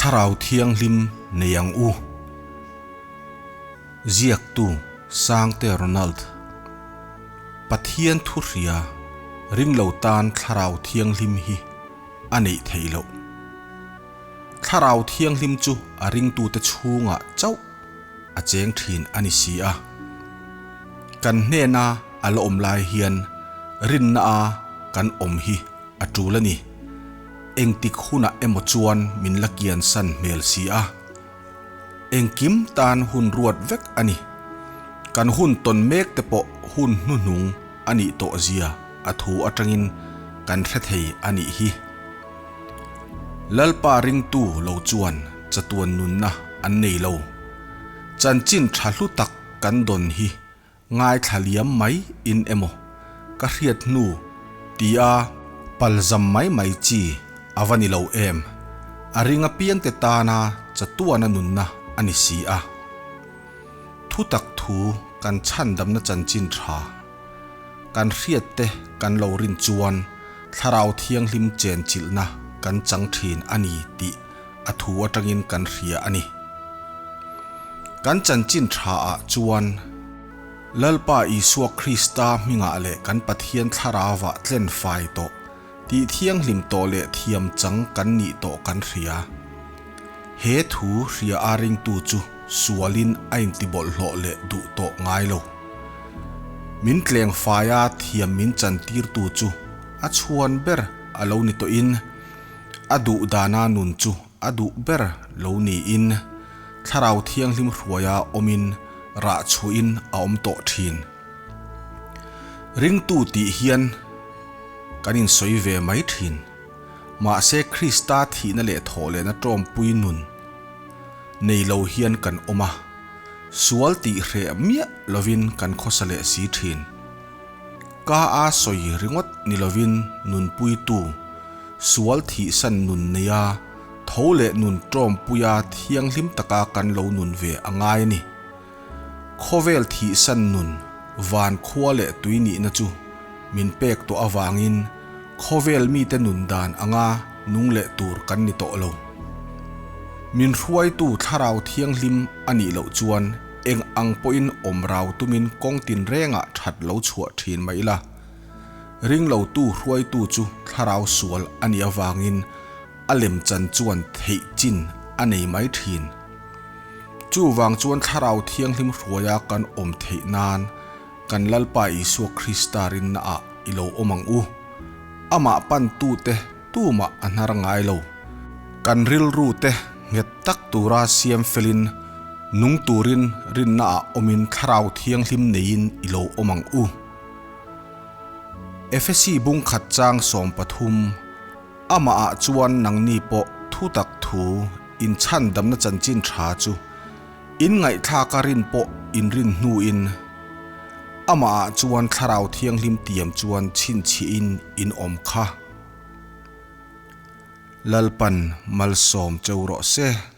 Thlarau Thianghlim nei ang u. Ziaktu Sangte Ronald. Pathian thu hria ringlo tan Thlarau Thianghlim hi a neih theih loh. Thlarau Thianghlim chu a ringtute chhungah chauh a cheng thin a ni si a. Kan hnena a la awm lai hian rinna a kan awm hi a tul a ni. Engtik hunah emaw chuan min la kian san hmel si a. Engkim tan hun ruat vek a ni. Kan hun tawn mek te pawh hun hnuhnung a nih tawh zia a thu atangin kan hre thei a nih hi. Lalpa ringtu lo chuan chatuan nunna an nei lo. Chanchin tha hlu tak kan dawn hi Ngaithla liam mai in emaw ka hriat hnu tia palzam mai mai chi a va ni lo em, a ring apiangte tana chatuana nunna a ni si a. Thutak thu kan chhandamna chanchin tha kan hriatte kan lo rin chuan Thlarau Thianghlim chenchilhna kan chang thin a ni tih a thu atangin kan hria a ni. Kan chanchin tha ah chuan Lalpa Isua Krista hmingah leh kan Pathian Thlarauah tlen fai tawh, tih thianghlim tawh leh thiam chang kan nih tawh kan hria. He thu hria a ringtu chu sualin a intibawlhhlawh leh duh tawh ngai lo. Min tleng faia thiam min chantirtu chu a chhuan ber a lo ni tawhin, A duh dana nun chu a duh ber lo niin Thlarau Thianghlim hruaia awmin rah chhuahin a awm tawh thin. Ringtu tih hian kan insawi ve mai thin. Mahse Krista thihna leh thawhlehna tawmpui nun nei lo hian kan awm a, sual tih hreh miah lovin kan khawsa leh si thin. Ka a sawi ringawt ni lovin nunpuitu, sual thihsan nun neia tho leh nun tawmpuia thianghlim taka kan lo nun ve a ngai a ni. Khawvel thihsan nun van khua leh tui nihna chu min pek tawh avangin khawvel mite nun dan anga nung leh tur kan ni tawh lo. Min hruaitu thlarau thianghlim a nih loh chuan Eng ang pawhin awm rau tumin kawng tinrengah that lo chhuah thin mai ila. Ringlotu hruaitu chu thlarau sual a nih avangin a lemchan chuan theih chin a nei mai thin. Chuvang chuan thlarau thianghlim hruaia kan awm theih nan kan Lalpa Isua Krista rinnaah i lo awm ang u. Amah pantute tumah a hnar ngai lo. Kan rilru te nghet tak tura siam felin nung turin rinnaah awmin Thlarau Thianghlim neiin i lo awm ang u. Efesi bung khat chang 13, Amahah chuan nangni pawh thu tak thu inchhandamna chanchin tha chu In ngaihthlak a rin pawh in rin hnuin amahah chuan Thlarau Thianghlim tiam chuan chhinchhiahin in awm kha. Lalpan malsawm cheu rawh se.